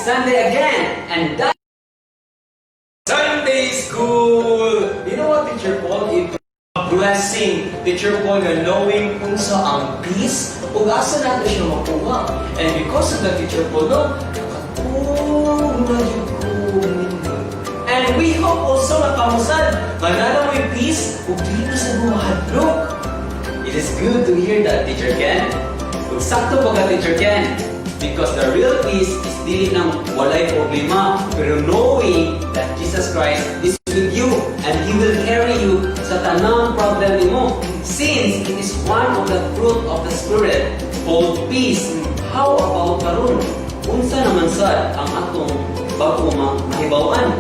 Sunday again, and that Sunday school! You know what, Teacher Paul? It's a blessing, Teacher Paul, na knowing kung unsa ang peace ug asa nato siya makuha. And because of that, Teacher Paul, no, nakatulog na jud ko nindot. And we hope also na kamo sad, nga naa na mo'y peace ug dili na sad mo mahadlok. It is good to hear that, Teacher Ken. Ug sakto ba ka, Teacher Ken? Because the real peace is dili nang walay problema, pero knowing that Jesus Christ is with you and He will carry you sa tanang problem nimo. Since it is one of the fruit of the Spirit called peace, how about karon? Unsa naman sad ang atong bago mahibaw-an?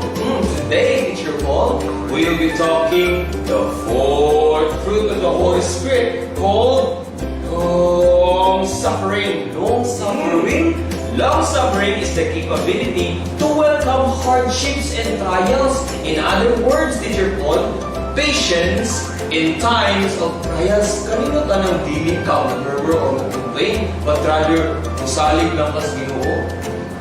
Today, Teacher Paul, we will be talking the fourth fruit of the Holy Spirit called long suffering. Long suffering? Long suffering is the capability to welcome hardships and trials. In other words, Teacher Paul, patience in times of trials. Kanino tanang dili ka murmur or complain, but rather musalig lang kas Ginoo?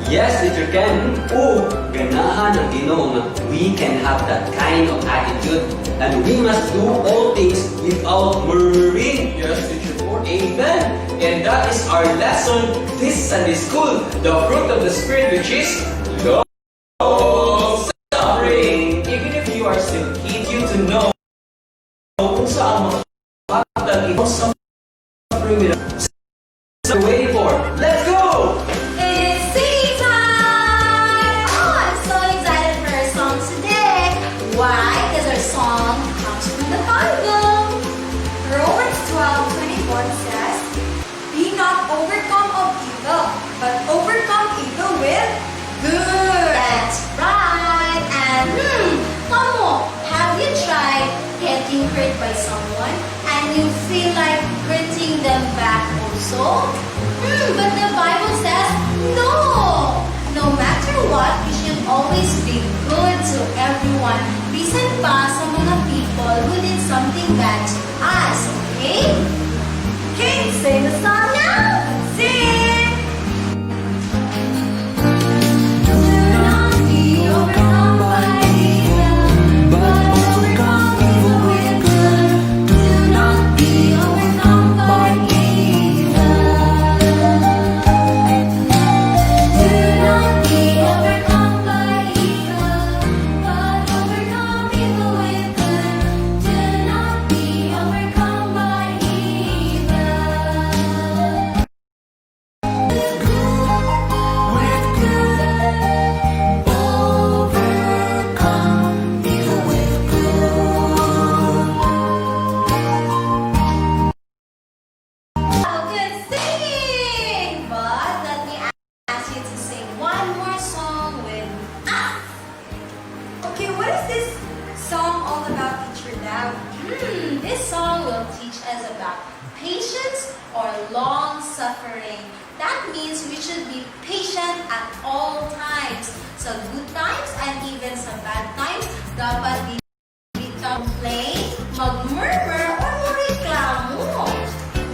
Yes, Teacher Ken. O, ganahan ang Ginoo nga we can have that kind of attitude and we must do all things without murmuring. Yes, Teacher Paul. Amen. And that is our lesson this Sunday school. The fruit of the Spirit, which is long suffering. Even if you are still kids, you to know kung unsa ang makahatag in suffering with So waiting for. Let's go! It's singing time! Oh, I'm so excited for our song today. Why? Because our song comes from the Bible. Romans 12:21 says, "Be not overcome of evil, but overcome evil with good." That's right. And kamo, have you tried getting hurt by someone and you feel like hurting them back also? But the Bible says no. No matter what, we should always be good to everyone. Bisan pa sa mga people who did something bad to us, okay? Okay, sing the song now. Sing! Do not be overcome by evil, but overcome evil with good. Do not be overcome by evil. Do not be overcome by evil, but overcome evil with good. Do not be overcome by evil. With good. Overcome evil with good. Oh, good singing! But let me ask you to sing one more song with us. Okay, what is this song all about, Teacher Dab? This song will teach us about patience or long suffering. That means we should be patient at all times. Sa good times and even sa bad times, dapat di complain, mag-murmur, or moreklamo.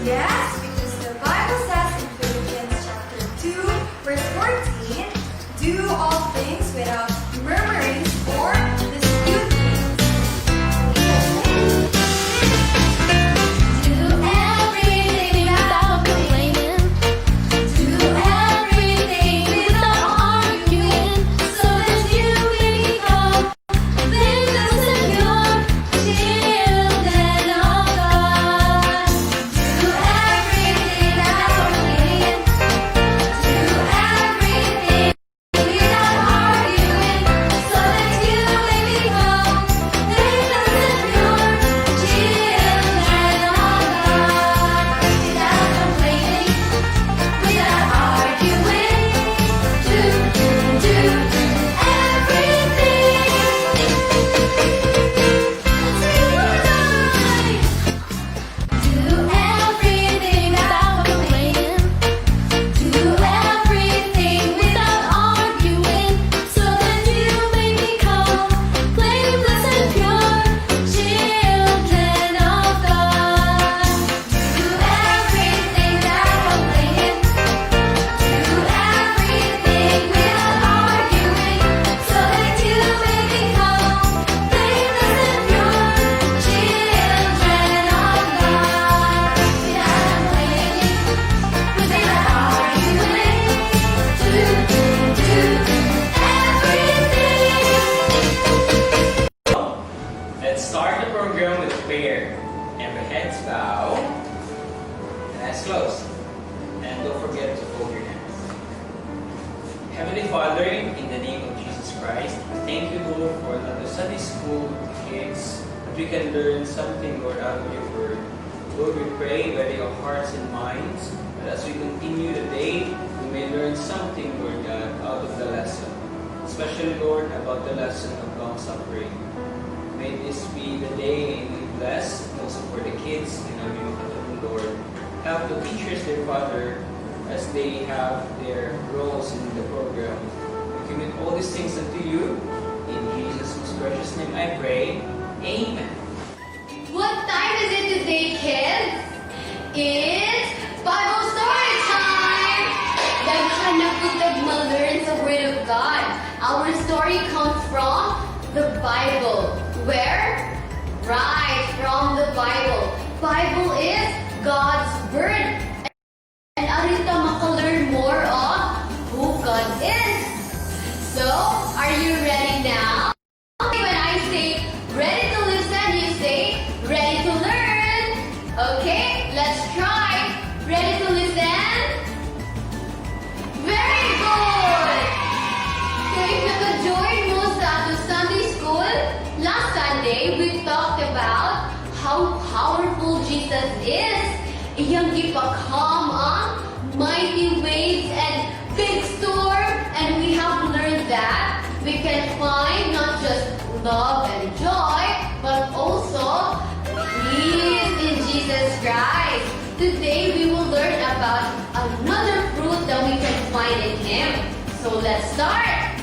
Yes, because the Bible says in Philippians chapter 2, verse 14, "Do all things without murmurings or disputings." Do everything without complaining. Do everything without arguing, so that you may become innocent. Father, in the name of Jesus Christ, we thank you, Lord, for another Sunday school with the kids, that we can learn something, Lord, out of your word. Lord, we pray, ready our hearts and minds, that as we continue the day, we may learn something, Lord God, out of the lesson. Especially, Lord, about the lesson of long suffering. May this be the day we bless, also for the kids and our makatulong, Lord. Help the teachers, dear Father, as they have their roles in the program. We commit all these things unto you. In Jesus' most precious name I pray. Amen. What time is it today, kids? It's Bible story time! Daghan na pud tag ma-learn sa Word of God. Our story comes from the Bible. Where? Right, from the Bible. Bible is God's Word. And ari ta maka-learn more of who God is. So, are you ready now? When I say "ready to listen," you say "ready to learn." Okay, let's try. Ready to listen? Very good! So if naka-join mo sa atong Sunday school, last Sunday we talked about how powerful Jesus is. Iyang gipa-calm ang mighty waves and big storm, and we have learned that we can find not just love and joy, but also peace in Jesus Christ. Today we will learn about another fruit that we can find in Him. So let's start.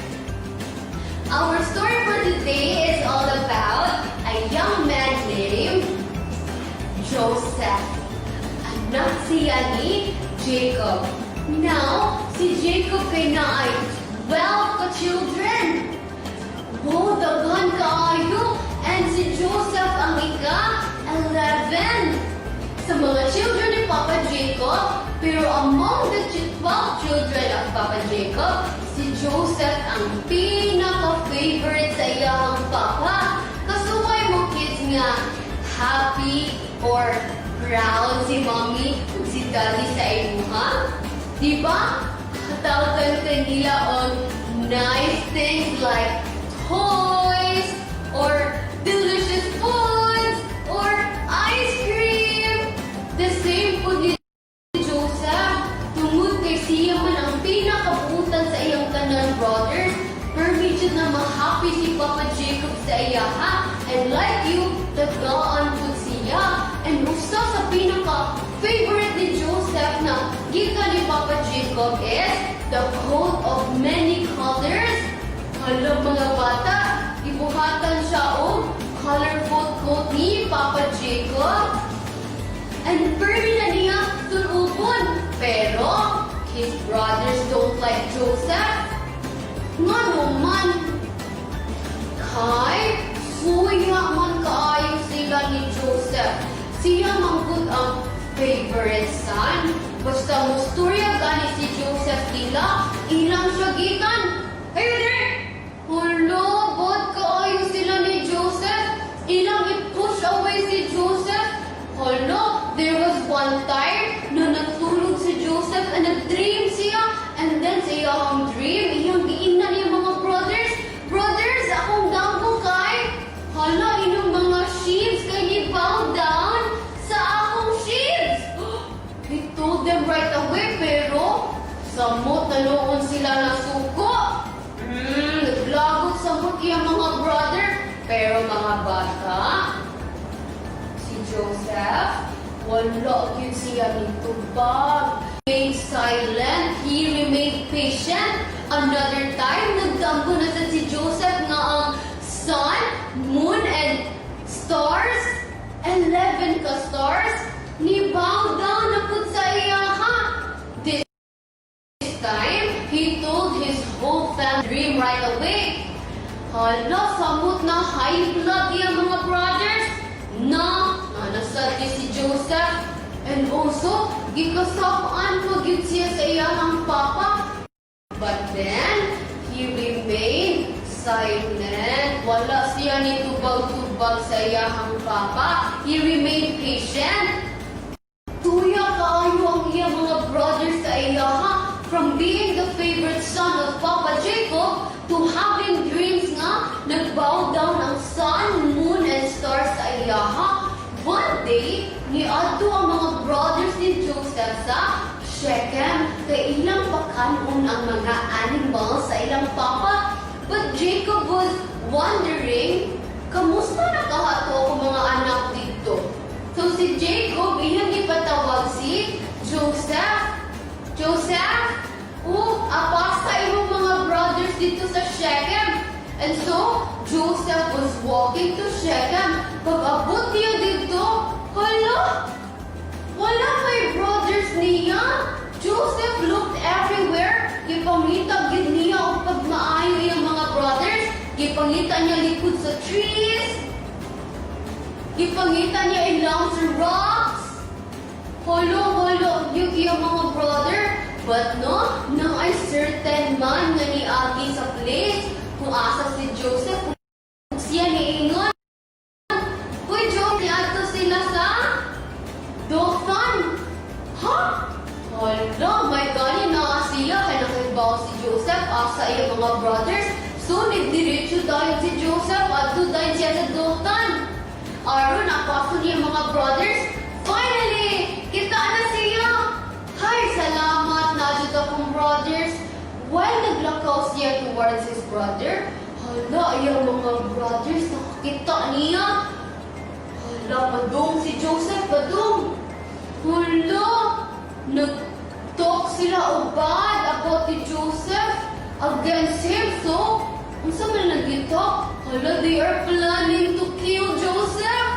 Our story for today is all about a young man named Joseph. Anak siya ni Jacob. Now, si Jacob kay naay 12 ka children. Wow, daghan kaayo. And si Joseph ang ika-11 sa mga children ni Papa Jacob, pero among the 12 children of Papa Jacob, si Joseph ang pinaka-favorite sa iyang papa. Kasuway mo, kids, nga happy or proud si Mommy ug si Daddy sa imuha? Di ba? Hatagan ka nila on nice things like toys or delicious foods or ice cream. The same pud ni Joseph, tungod kay siya man ang pinakabuutan sa iyang tanan brothers, permi jud na ma-happy si Papa Jacob sa iya ha. And like you, tagaan pud siya. And usa sa pinaka-favorite ni Joseph na gikan ni Papa Jacob is the coat of many colors. Hala, mga bata, ibuhatan siya og colorful coat ni Papa Jacob. And permi na niya sulubon. Pero his brothers don't like Joseph. Ngano man? Kay suya man kaayo sila ni Joseph. Siya manggud ang favorite son. Basta mustorya gani si Joseph nila, ilang siya gikan. "Hey there!" Hulo, bad kaayo sila ni Joseph. Ilang i-push away si Joseph. Hala, there was one time na natulog si Joseph and nag-dream siya. And then sa iyang dream, iyang giingnan iyang mga brothers, "Brothers, akong damgo kay, hala, inyong mga sheaves kay ni bow down sa akong sheaves." He told them right away, pero samot na noon sila nasuko. Naglagot samot iyang mga brother. Pero mga bata, si Joseph, wala gyud siya nitubag. Remained silent, he remained patient. Another time, nagdamgo na sad si Joseph nga ang sun, moon, and stars, 11 ka stars, ni bow down na pud sa iya ha. This time, he told his whole family dream right away. Hala, samot na high blood iya mga brothers. Na, nanasad ni si Joseph. And also, gikasap-an pa gyud siya sa iyahang papa. But then, he remained silent. Wala siya ni tubag-tubag sa iyahang papa. He remained patient. Tuya kaayo ang iya mga brothers sa iyaha. From being the favorite son of Papa to having dreams nga nag-bow down ang sun, moon, and stars sa iyaha. One day, niadto ang mga brothers ni Joseph sa Shechem kay ilang pakanon ang mga animals sa ilang papa. But Jacob was wondering, "Kamusta na kaha to akong mga anak dito?" So si Jacob, iyang ipatawag si Joseph. "Joseph, oh, apasa imong mga brothers dito sa Shechem." And so, Joseph was walking to Shechem. Pag abot niya dito, hala, wala may brothers niya. Joseph looked everywhere. Gipangita gid niya og pagmaayo iyang mga brothers. Gipangita niya likod sa trees. Gipangita niya ilang sa rocks. Hala, wala yung iyang mga brother. But no, naay certain man nga niagi sa place kung asa si Joseph. Siya niingon, "Uy, Joe, niadto sila sa Dothan." Ha? Hala, may gani na siya kay nakibaw si Joseph asa iyang mga brothers. So, nagdiretso dayon si Joseph adto dayon siya sa Dothan. Aron, napaso niya mga brothers. "Finally, kita na siya. Hi, salamat na jud akong brothers." While naglakaw siya towards his brother, hala, iyang mga brothers nakakita niya. Hala, padung si Joseph, padung. Hala, nag-talk sila og bad about si Joseph against him. So, unsa man nag-talk? Hala, they are planning to kill Joseph.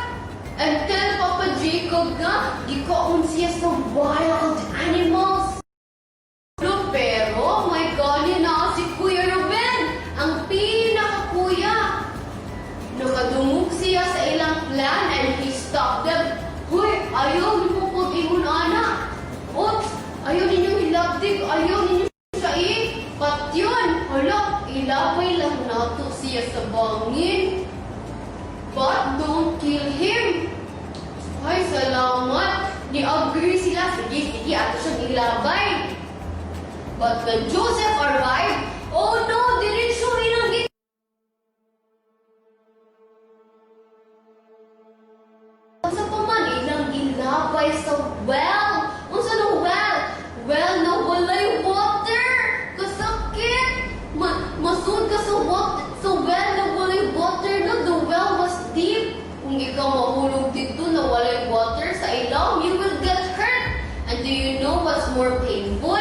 And tell Papa Jacob nga, gikaon siya sa wild animals. No, pero may gani na si Kuya Ruben, ang pinakakuya. Nakadungog siya sa ilang plan and he stopped them. "Hoy, ayaw nimo pag-ingon ana. Ots, ayaw ninyo hilabdig, ayaw ninyo siya i-patyon. Hala, ilabay lang nato siya sa bangin. But don't kill him." Ay, salamat. Ni-agree sila. "Sige, sige, ato siyang ilabay." But when Joseph arrived, oh no, diretso ilang Unsa pa man ilang gilabay sa well. Unsa no well? Well na walay water. Kasakit. Ma masud ka sa water, sa well na walay water, no? The well was deep. Kung ikaw mahulog dito na walay water sa ilawom, you will get hurt. And do you know what's more painful?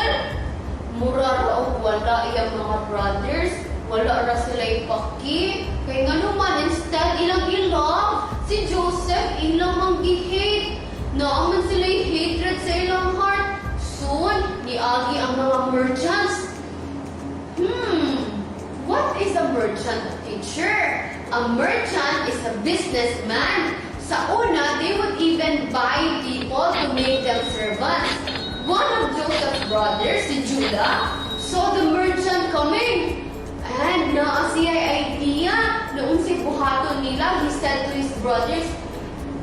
Mura ra og wala iyang mga brothers. Wala ra sila ipaki. Kay ngano man, instead ilang i-love si Joseph, ilang mang gi-hate. Naa man sila hatred sa ilang heart. Soon, niagi ang mga merchants. What is a merchant, teacher? A merchant is a businessman. Sa una, they would even buy people to make them servants. One of Joseph's brothers, si Judah, saw the merchant coming. And naa siya idea na unsay buhaton nila, he said to his brothers,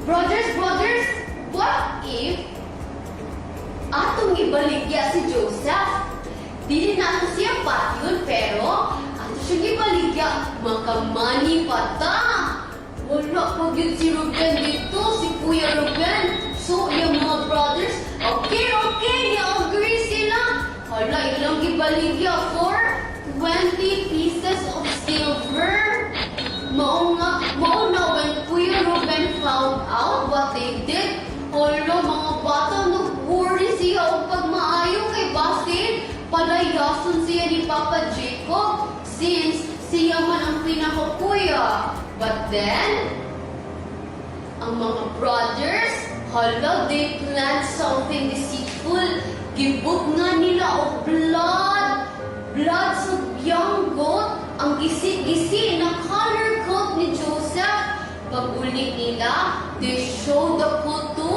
"Brothers, brothers, what if atong ibaligya si Joseph? Dili na ato siya patyon, pero ato siyang ibaligya, maka-money pa ta." Wala pa gyud si Ruben dito, si Kuya Ruben. So, yung mga brothers, okay, ni-agree sila. Hala, ilang gibaligya for 20 pieces of silver. Mao nga, mao na when Kuya Ruben found out what they did, hala, mga bata, nag-worry siya og pagmaayo kay basin palayason siya ni Papa Jacob since siya man ang pinakakuya. But then, ang mga brothers, hala, they planned something deceitful. Gibot nga nila og blood. Blood sa young goat, ang gisi-gisi na color coat ni Joseph. Pag uli nila, they showed the coat to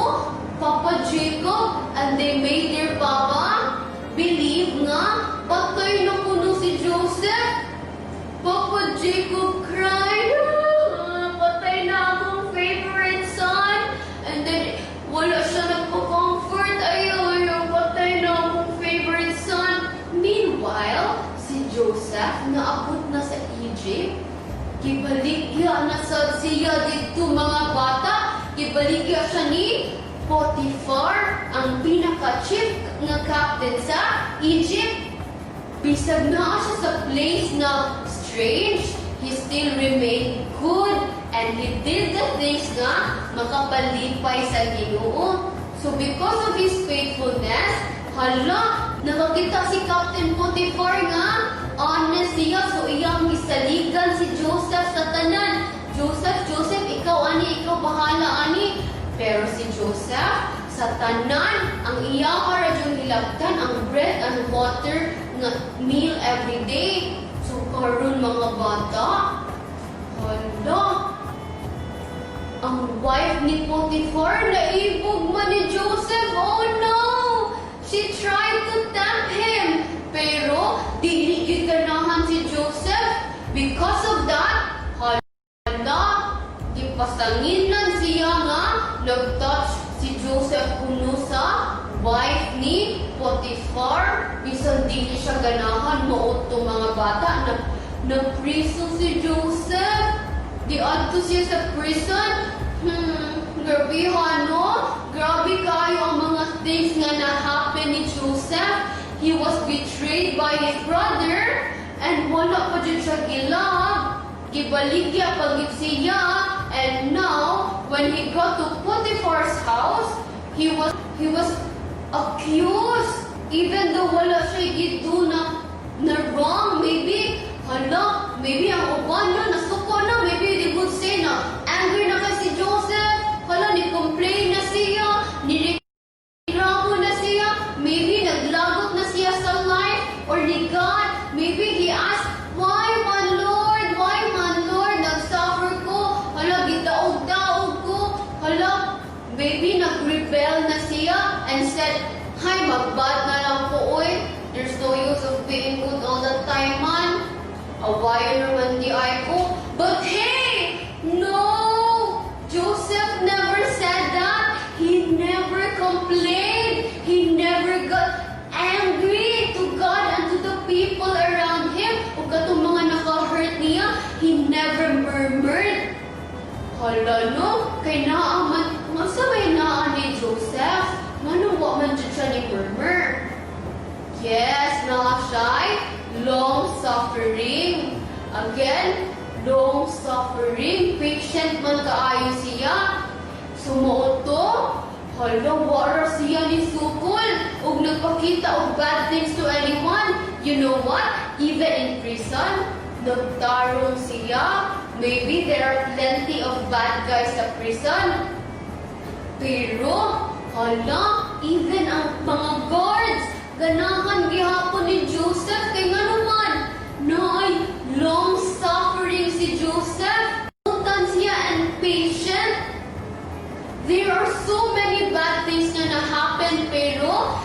Papa Jacob and they made their papa believe nga patay na kuno si Joseph. Papa Jacob cried, "Ah, patay na akong favorite son." And then, wala siya nagpa-comfort. "Ayaw, ayaw, patay na akong favorite son." Meanwhile, si Joseph Joseph naabot na sa Egypt. Gibaligya na sa siya didto, mga bata. Gibaligya siya ni Potiphar, ang pinaka-chief nga captain sa Egypt. Bisag naa siya sa place na strange, he still remained good and he did the things nga makapalipay sa Ginoo. So because of his faithfulness, hala, nakakita si Captain Potiphar nga honest siya. So iyang gisaligan si Joseph sa tanan. "Joseph, Joseph, ikaw ani, ikaw bahala ani." Pero si Joseph, sa tanan, ang iyang ra yung hilabtan, ang bread and water nga meal every day. So karon, mga bata, hala, ang wife ni Potiphar naibog man ni Joseph. Oh no! She tried to tempt him. Pero dili gyud ganahan si Joseph. Because of that, hala, gipasanginan siya nga nag-touch si Joseph kuno sa wife ni Potiphar. Bisan dili siya ganahan, mao to, mga bata, na napriso si Joseph. Diadto siya sa prison. Grabe no? Grabe kayo ang mga things nga na-happen ni Joseph. He was betrayed by his brother and wala pa jud siya gilab. Gibaligya pa gyud siya, and now when he got to Potiphar's house, he was accused even though wala siya gido na wrong. Maybe, hala, maybe ang uban na nasuko na. Maybe they would say na angry na kay si Joseph. Hala, ni complain na siya, ni reklamo na siya, maybe naglagot na siya sa life or ni God. Maybe he asked, "Why man, Lord? Why man, Lord? Nag-suffer ko. Hala, gidaog-daog ko." Hala, maybe nag-rebel na siya and said, "Hay, mag-bad na lang ko, oy. There's no use of being good all the time, man. Awayon naman diay ko." But hey, no! Joseph never said that. He never complained. He never got angry to God and to the people around him. O katong mga naka-hurt niya, he never murmured. Hala no, kay naa man, nga sa may naa ni Joseph, ngano wa man jud siya ni murmur? Yes, naa siya long suffering. Again, long suffering. Patient man kaayo siya. So mao to, hala, wala siya ni sukol ug nagpakita og bad things to anyone. You know what? Even in prison, nagtarong siya. Maybe there are plenty of bad guys sa prison. Pero, hala, even ang mga guards, ganahan gihapon ni Joseph. Kay nga naman, naay long suffering si Joseph. Untan siya and patient. There are so many bad things na na-happen, pero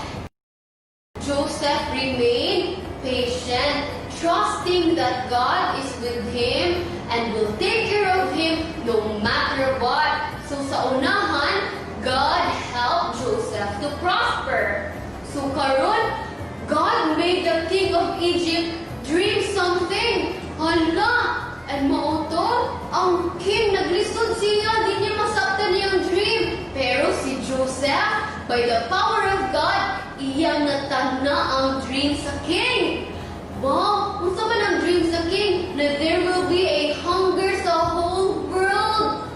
Joseph remained patient, trusting that God is with him and will take care of him no matter what. So sa unahan, God helped Joseph to prosper. So karon, God made the king of Egypt dream something. Hala! And mao to, ang king naglisod siya, di niya masabtan niyang dream. Pero si Joseph, by the power of God, iyang natana ang dream sa king. Wow! Unsa man ang dream sa king? Na there will be a hunger sa whole world.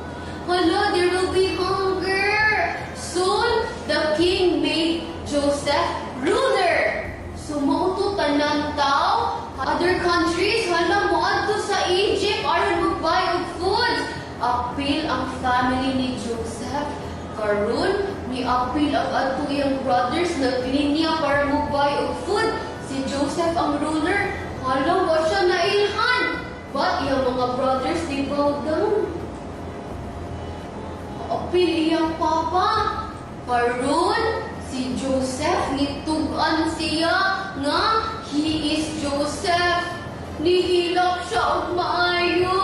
Hala, there will be hunger. Soon, the king made Joseph ruler. So, mao to tanan tao, other countries, hala, moadto sa Egypt aron mag-buy og food. Apil ang family ni Joseph. Karon, ni apil ang adto iyang brothers, naglinya para mo buy og food. Si Joseph ang ruler. Hala, wa siya nailhan. But iyang mga brothers di bow down. Apil iyang papa. Karon, si Joseph, nitug-an siya nga he is Joseph. Nihilak siya og maayo.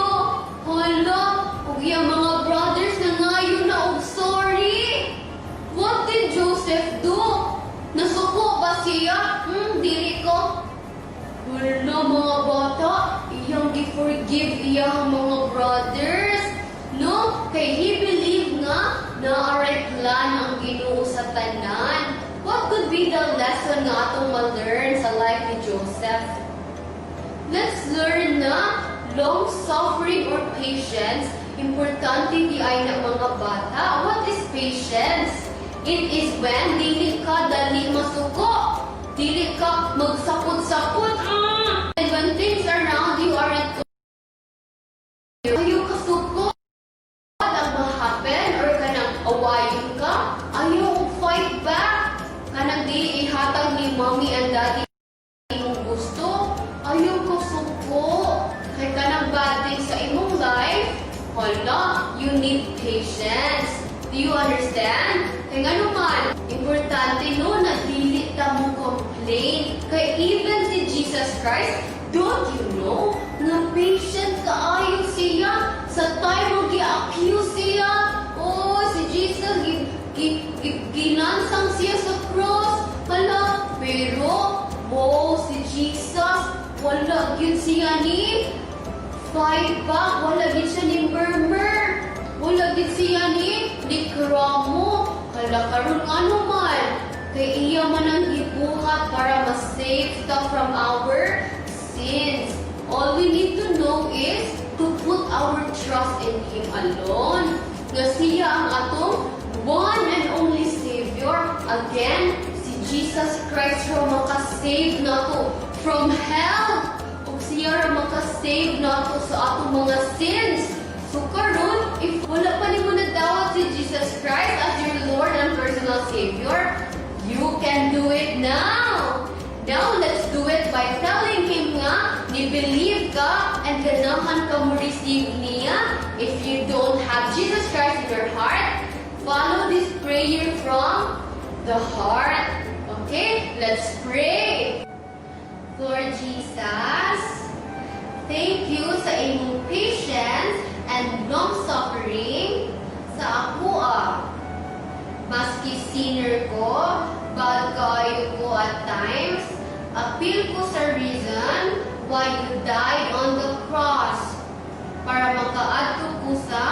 Hala, ug iyang mga brothers nangayo na og sorry. What did Joseph do? Nasuko ba siya? Dili ko. Wala. Hala, mga bata, iyang gi-forgive iyang mga brothers. No? Kay he believe nga naa ray plan ang Ginoo sa tanan. What could be the lesson nga atong ma-learn sa life ni Joseph? Let's learn na long suffering or patience, importante diay na, mga bata. What is patience? It is when dili ka dali masuko. Dili ka magsakot-sakot. Ah! And when things around you aren't good, ayaw ka suko. Ang ma-happen or kanang awayin ka, ayaw og fight back. Kanang dili ihatag ni Mommy and Daddy imong gusto, ayaw ka suko. Kay kanang bad things sa imong life, hala, you need patience. Do you understand? Kay ngano man, importante no na dili ta mo complain. Kay even si Jesus Christ, don't you know, nga patient kaayo siya sa time mo gi-accuse siya. Oh, si Jesus, gilansang siya sa cross. Hala, pero, oh, si Jesus, wala gyud siya ni fight back, wala gyud siya ni murmur. Wala gyud siya ni kramo. Hala, karon ano man, kay iya man ang gibuhat para ma-save ta from our sins. All we need to know is to put our trust in Him alone. Nga siya ang atong one and only Savior. Again, si Jesus Christ ra makasave nato from hell. Ug siya ra makasave nato sa atong mga sins. So karon, if wala pa nimo nadawat si Jesus Christ as your Lord and personal Savior, you can do it now. Now, let's do it by telling Him nga, ni-believe ka and ganahan ka mo receive niya. If you don't have Jesus Christ in your heart, follow this prayer from the heart. Okay? Let's pray. Lord Jesus, thank you sa imong patience and long suffering sa akoa. Maski sinner ko, bad kaayo ko at times, apil ko sa reason why you died on the cross para makaadto ko sa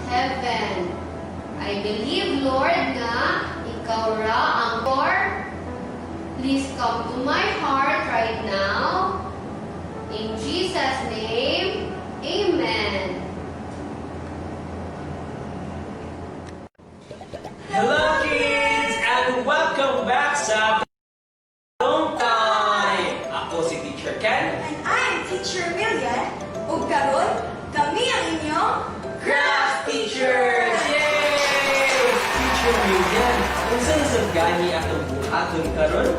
heaven. I believe, Lord, nga ikaw ra ang Lord. Please come to my heart right now. In Jesus' name, Amen. Hello, kids! And welcome back sa Tanong Time! Ako si Teacher Ken. And I'm Teacher Millian. Ug karon, kami ang inyong Craft Teachers! Yay! Teacher Millian, unsa na sad gani atong buhaton karon?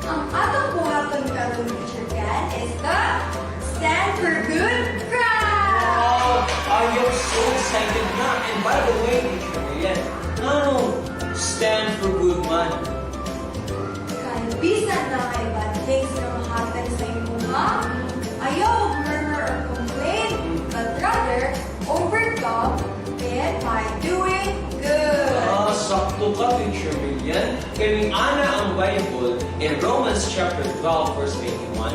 Ang atong buhaton karon, Teacher Ken, is the Stand for Good Craft! Wow! I am so excited na! And by the way, Teacher Millian, ano Stand for Good man? Kay bisan naay bad things na ma-happen sa imuha, ayaw og murmur or complain, but rather overcome it by doing good. Ah, sakto ka, Teacher Millian. Kay ana ang Bible in Romans chapter 12, verse 21,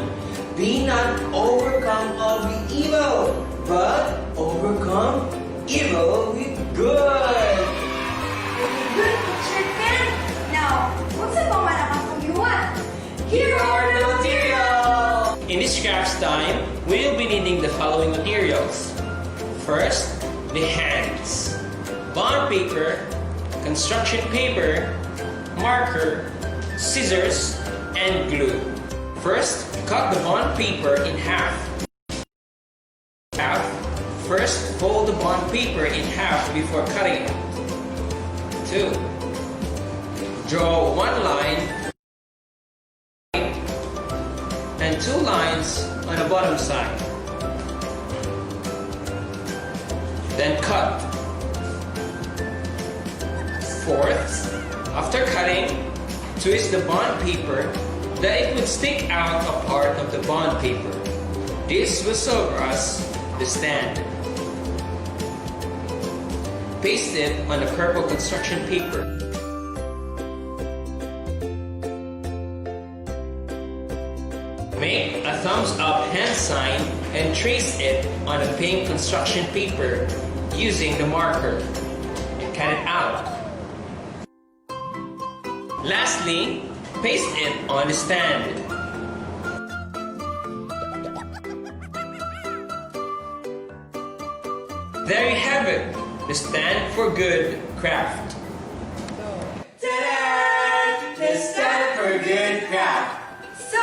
"Be not overcome of evil, but overcome evil with good." Very good, Teacher Ken. Now, unsa pa man ang atong gibuhat? Here are the materials! In this crafts time, we will be needing the following materials. First, the hands. Bond paper, construction paper, marker, scissors, and glue. First, cut the bond paper in half. Half. First, fold the bond paper in half before cutting it. Two. Draw one line and two lines on the bottom side. Then cut. Fourth, after cutting, twist the bond paper that it would stick out a part of the bond paper. This will serve as the stand. Paste it on the purple construction paper. Make a thumbs up hand sign and trace it on a pink construction paper using the marker and cut it out. Lastly, paste it on the stand. There you have it, the Stand for Good craft. Ta-da! The Stand for Good craft. So,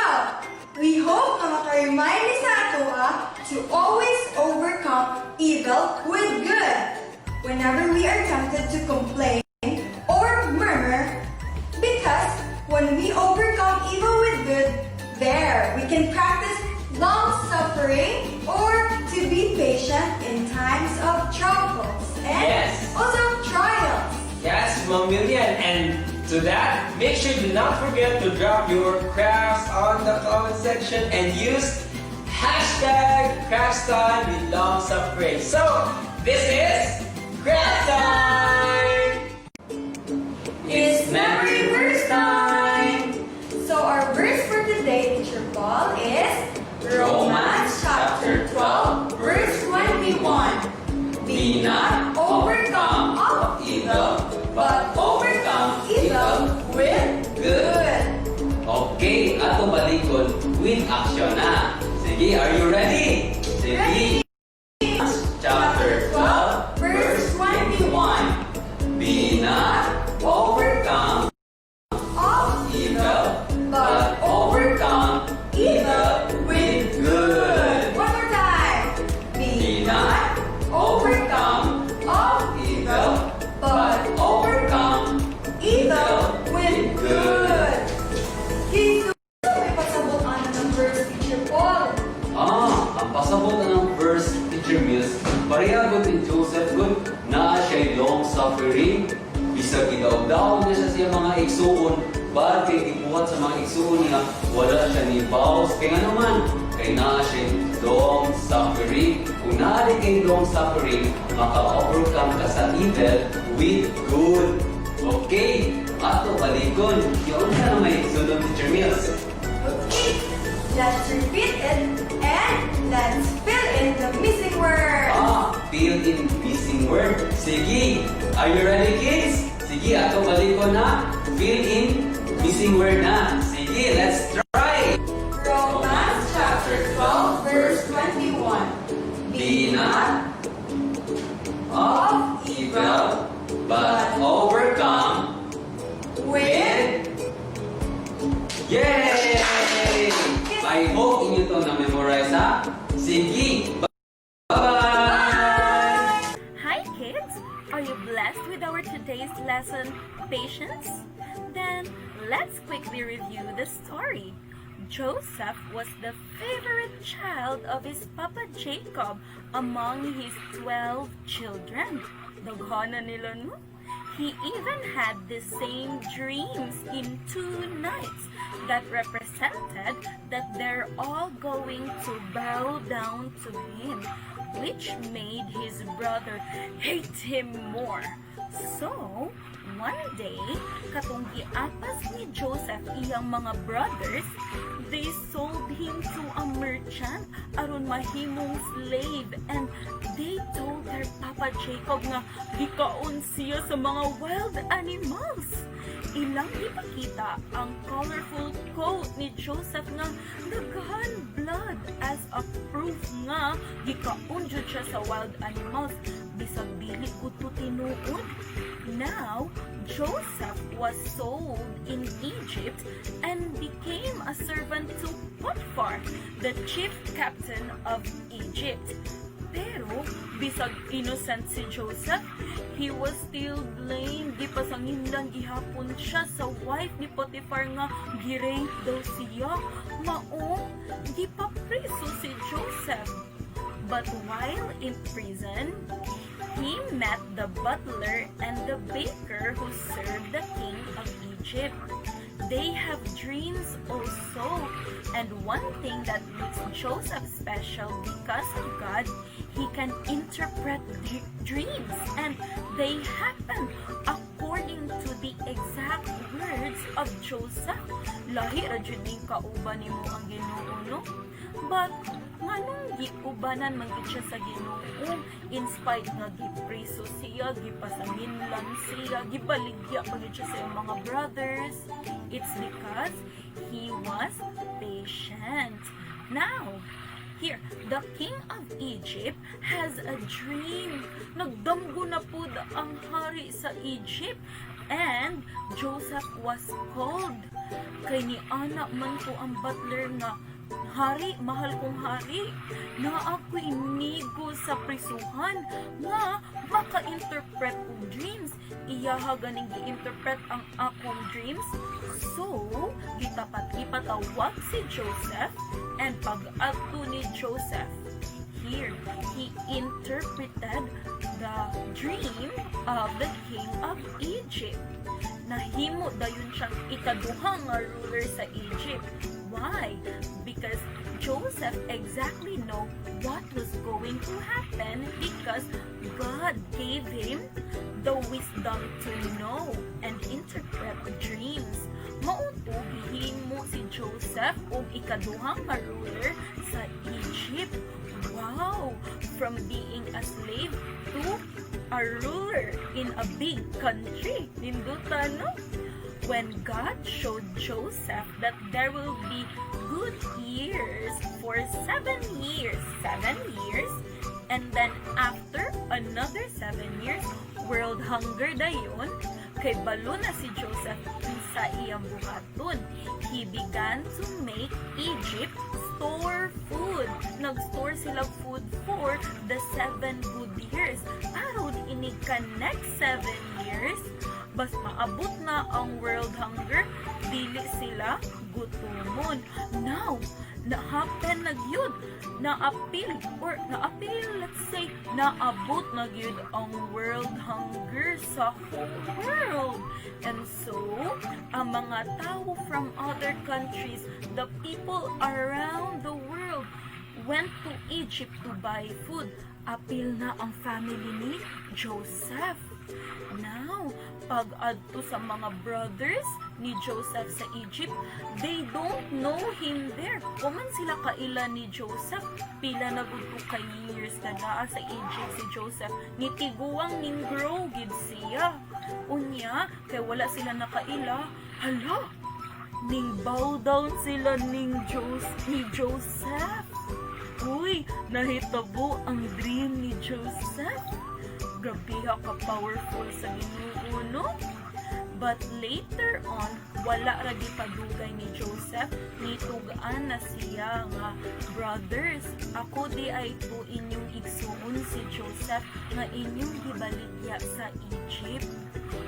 we hope nga maka-remind ni sa atoa to always overcome evil with good. Whenever we are tempted to complain or murmur, because when we overcome evil with good, there we can practice long suffering or to be patient in times of troubles and also trials. Yes, Ma'am Millian. And to that, make sure do not forget to drop your crafts on the comment section and use #CraftsTime with long suffering. So, this is Craft Time! It's memory verse time! So our verse for today, Teacher Paul, is Romans chapter 12, verse 21. Be not overcome of evil, but overcome evil with good. Okay, ato balikon with action na. Sige, are you ready? Sige. Ready. Chapter 12, verse 21. Be not overcome Of evil, but overcome evil with good. One more time. Be not overcome of evil, but overcome evil with good. Jesus, may pasabot ana ng verse, Teacher Paul. Ah, ang pasabot na ng verse, Teacher Mills, pareha gud ni Joseph gud, naa siya'y long suffering, bisag gidaog-daog niya siya sa iyang mga igsuon, but kay gibuhat sa mga igsuon niya, wala siya ni bows. Kay ngano man, kay naa siya'y long suffering. Kung naa di kay long suffering, maka-overcome ka sa evil with good. Okay, ato balikon. Yun na may sunod, Teacher Mills. Okay, let's repeat it and let's fill in the missing word. Ah, fill in missing word. Sige, are you ready, kids? Sige, ato balik ko na. Fill in missing word na. Sige, let's try. Romans chapter 12, verse 21. Be not of evil, but overcome with Yay! I hope inyo to na-memorize, ha? Sige, bye-bye! Hi kids! Are you blessed with our today's lesson, Patience? Then let's quickly review the story. Joseph was the favorite child of his papa Jacob among his 12 children. Daghana nila, no? He even had the same dreams in 2 nights that represented that they're all going to bow down to him, which made his brother hate him more. So, one day, katong giapas ni Joseph iyang mga brothers, they sold him to a merchant aron mahimong slave, and they told their papa Jacob nga gikaon siya sa mga wild animals. Ilang gipakita ang colorful coat ni Joseph nga daghan blood as a proof nga gikaon jud siya sa wild animals, bisag dili gud to tinuod. Now, Joseph was sold in Egypt and became a servant to Potiphar, the chief captain of Egypt. Pero, bisag innocent si Joseph, he was still blamed. Gipasanginlan gihapon siya sa wife ni Potiphar nga gi-rape daw siya. Mao, gipapriso si Joseph. But while in prison, he met the butler and the baker who served the king of Egypt. They have dreams also. And one thing that makes Joseph special, because of God, he can interpret dreams and they happen according According to the exact words of Joseph. Lahi ra jud ning kauban nimo ang Ginoo, no? But nganong giubanan man gid siya sa Ginoo in spite nga gipreso siya, gipasanginlan siya, gibaligya pa gid siya sa iyang mga brothers? It's because he was patient. Now, here, the king of Egypt has a dream. Nagdamgo na po ang hari sa Egypt. And Joseph was called. Kay ni ana man to ang butler nga, "Hari, mahal kong hari, naa ako'y amigo sa prisuhan nga maka-interpret og dreams. Iyaha ganing gi-interpret ang akong dreams." So, gitapat ipatawag si Joseph and pag-adto ni Joseph, here, he interpreted the dream of the king of Egypt. Nahimo dayon siyang ikaduha nga ruler sa Egypt. Why? Because Joseph exactly know what was going to happen because God gave him the wisdom to know and interpret dreams. Mao to gihimo si Joseph og ikaduhang nga ruler sa Egypt. Wow! From being a slave to a ruler in a big country. Ninduta, no? When God showed Joseph that there will be good years for 7 years, 7 years, and then after another 7 years, world hunger dayon, kay balo na si Joseph sa iyang buhaton. He began to make Egypt store food. Nag-store sila food for the 7 good years. Aron inig ka next 7 years, bas maabot na ang world hunger, dili sila gutomon. Now, na-happen na gyud, na-appeal or na-appeal, let's say, naabot na gyud ang world hunger sa whole world. And so, ang mga tao from other countries, the people around the world, went to Egypt to buy food. Apil na ang family ni Joseph. Now, pag adto sa mga brothers ni Joseph sa Egypt, they don't know him there. Wa man sila kaila ni Joseph. Pila na gud to ka years na naa sa Egypt si Joseph. Ni tiguang ning grow gid siya. Unya, kay wala sila nakaila. Hala, ning bow down sila ning Jos ni Joseph. Uy, nahitabo ang dream ni Joseph. Grabe ka powerful sa Ginoo, no? But later on, wala ra gipadugay ni Joseph, nitug-an na siya nga, "Brothers, ako diay to inyong igsuon si Joseph nga inyong gibaligya sa Egypt."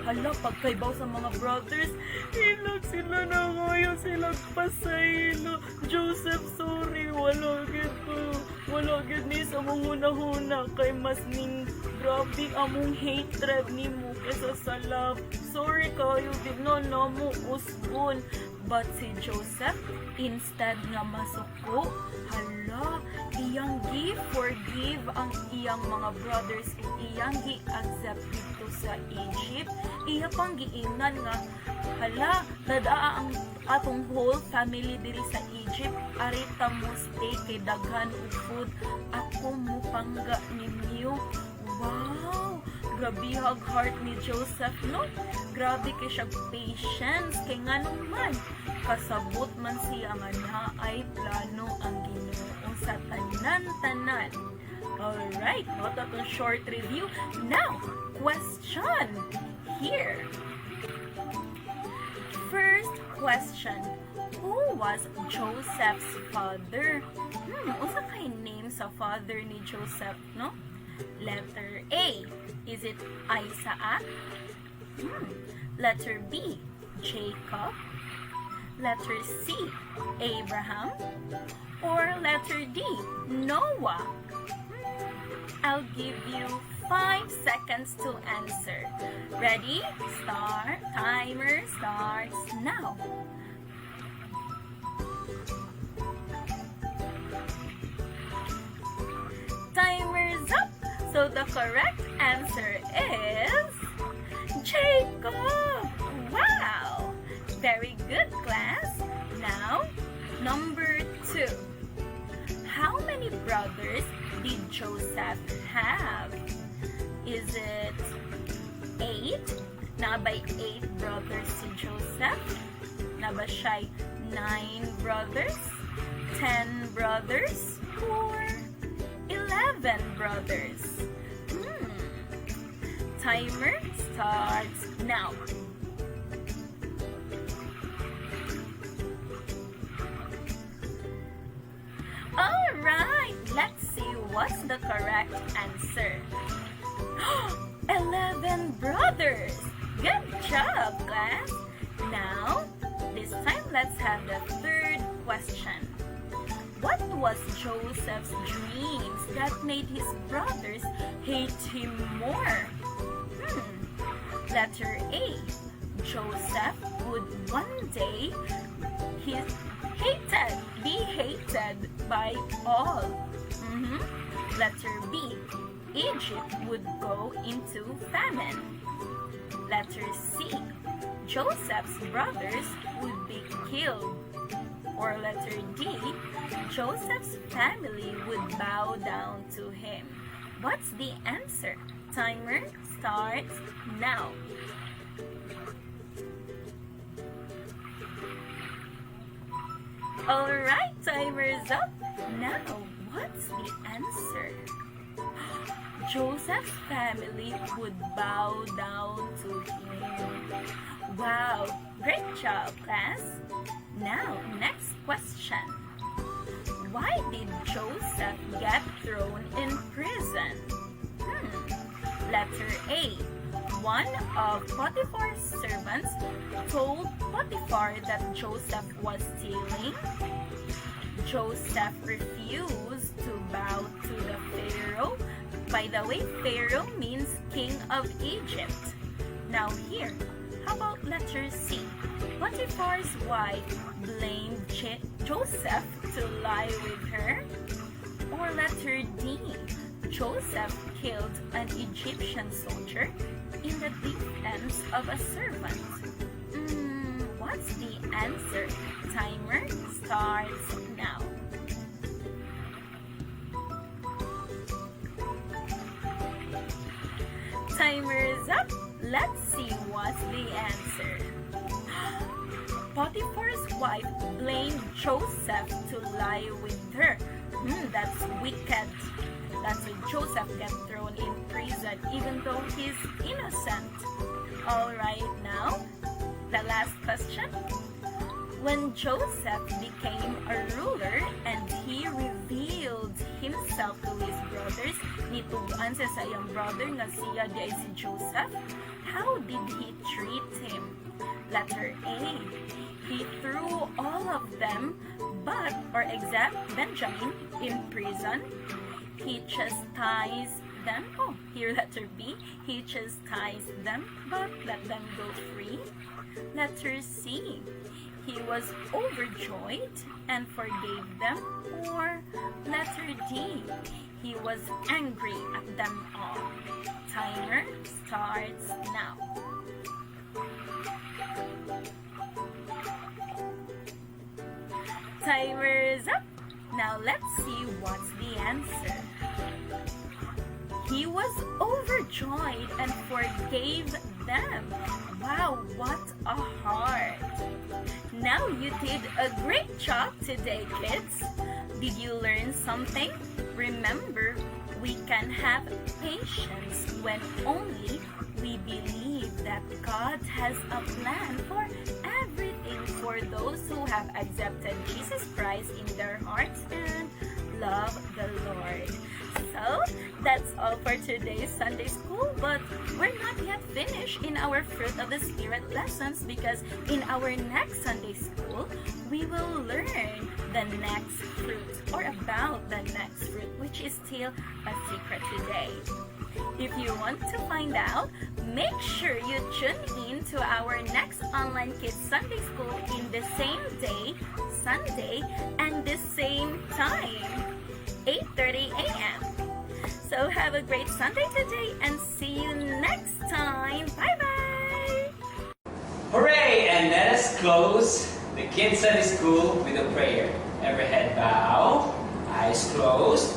Hala, pagkaibaw sa mga brothers, ilag sila na ngayon, sila pasaylo. "Joseph, sorry, wala gid to. Wala gid ni sa mong huna-huna kay mas ning grabe among hatred nimo kaysa sa love. Sorry kayo, di na namo usbon." But si Joseph, instead nga masuko, hala, iyang gi-forgive ang iyang mga brothers ug iyang gi-accept dito sa Egypt. Iya pang giingnan nga, "Hala, dadaa ang atong whole family diri sa Egypt. Arita mo stay kay daghan og food. Ako mo pangga ninyo." Wow! Grabe hag heart ni Joseph, no? Grabe kay siya patience. Kay nganong man, kasabot man siya nga naay plano ang Ginoo sa tanan-tanan. Alright, mao to atong short review. Now, question here. First question. Who was Joseph's father? Unsa kay name sa father ni Joseph, no? Letter A. Is it Isaac? Letter B, Jacob. Letter C, Abraham. Or letter D, Noah? I'll give you 5 seconds to answer. Ready? Start. Timer starts now. Timer's up. So the correct answer is Jacob. brothers did Joseph have? Is it 8? Naa bay 8 brothers si Joseph? Naa ba siya 9 brothers? 10 brothers? Or 11 brothers? Timer starts now. Alright, let's see what's the correct answer. 11 brothers! Good job, class! Now, this time let's have the third question. What was Joseph's dreams that made his brothers hate him more? Letter A. Joseph would one day he hated, be hated by all. Letter B. Egypt would go into famine. Letter C. Joseph's brothers would be killed. Or letter D. Joseph's family would bow down to him. What's the answer? Timer starts now. Alright, timer's up. Now, what's the answer? Joseph's family would bow down to him. Wow, great job, class. Now, next question. Why did Joseph get thrown in prison? Letter A. One of Potiphar's servants told Potiphar that Joseph was stealing. Joseph refused to bow to the Pharaoh. By the way, Pharaoh means king of Egypt. Now here, how about letter C? Potiphar's wife blamed Joseph to lie with her. Or letter D, Joseph killed an Egyptian soldier in the defense of a servant. What's the answer? Timer starts now. Timer is up. Let's see what's the answer. Potiphar's wife blamed Joseph to lie with her. That's wicked. That's why Joseph got thrown in prison even though he's innocent. All right, now, the last question. When Joseph became a ruler and he revealed himself to his brothers, nitug-an siya sa iyang brother nga siya diay si Joseph, how did he treat him? Letter A, he threw all of them but or except Benjamin in prison. He chastised them. Oh, here letter B, he chastised them but let them go free. Letter C, he was overjoyed and forgave them. Or letter D, he was angry at them all. Timer starts now. Timer is up. Now let's see what's the answer. He was overjoyed and forgave them. Wow, what a heart. Now you did a great job today, kids. Did you learn something? Remember, we can have patience when only we believe that God has a plan for everything for those who have accepted Jesus Christ in their hearts and love the Lord. So, that's all for today's Sunday school, but we're not yet finished in our Fruit of the Spirit lessons because in our next Sunday school, we will learn the next fruit or about the next fruit, which is still a secret today. If you want to find out, make sure you tune in to our next Online Kids Sunday School in the same day, Sunday, and the same time, 8:30 a.m. So have a great Sunday today and see you next time. Bye-bye! Hooray! And let us close the Kids Sunday School with a prayer. Every head bow, eyes closed.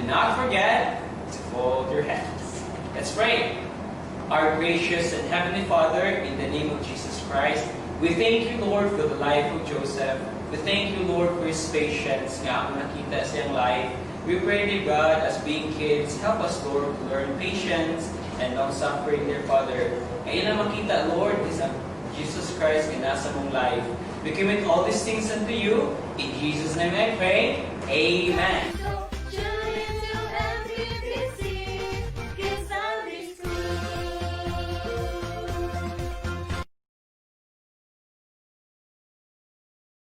do not forget to fold your hands. Let's pray. Our gracious and heavenly Father, in the name of Jesus Christ, we thank you, Lord, for the life of Joseph. We thank you, Lord, for his patience nga among nakita sa iyang life. We pray, dear God, as being kids, help us, Lord, to learn patience and long-suffering, dear Father. Nga ilang makita, Lord, is ang Jesus Christ nga nasa among life. We commit all these things unto you. In Jesus' name I pray. Amen.